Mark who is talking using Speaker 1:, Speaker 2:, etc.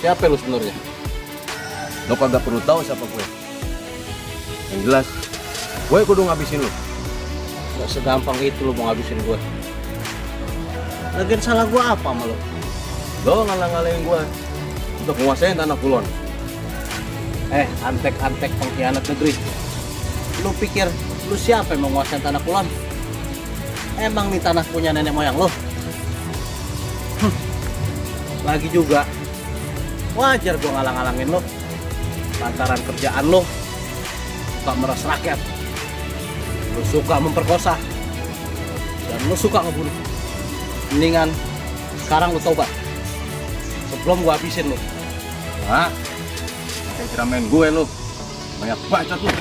Speaker 1: Siapa lu sebenarnya?
Speaker 2: Lo kagak perlu tahu siapa gue. Yang jelas, gue kudu ngabisin lo.
Speaker 1: Gak segampang itu lu mau ngabisin gue. Lagian salah gue apa sama lu?
Speaker 2: Lo ngalang-ngalangin gue untuk menguasain tanah Kulon.
Speaker 1: Antek-antek pengkhianat negeri. Lu pikir lu siapa yang menguasai tanah Kulon? Emang nih tanah punya nenek moyang lu? Lagi juga, wajar gua ngalang-ngalangin lu. Lantaran kerjaan lu suka meres rakyat, lu suka memperkosa, dan lu suka ngebunuh. Mendingan sekarang lu tobat sebelum gua habisin lu.
Speaker 2: Nah, kayak ceramain gue lo. Banyak bacot lo.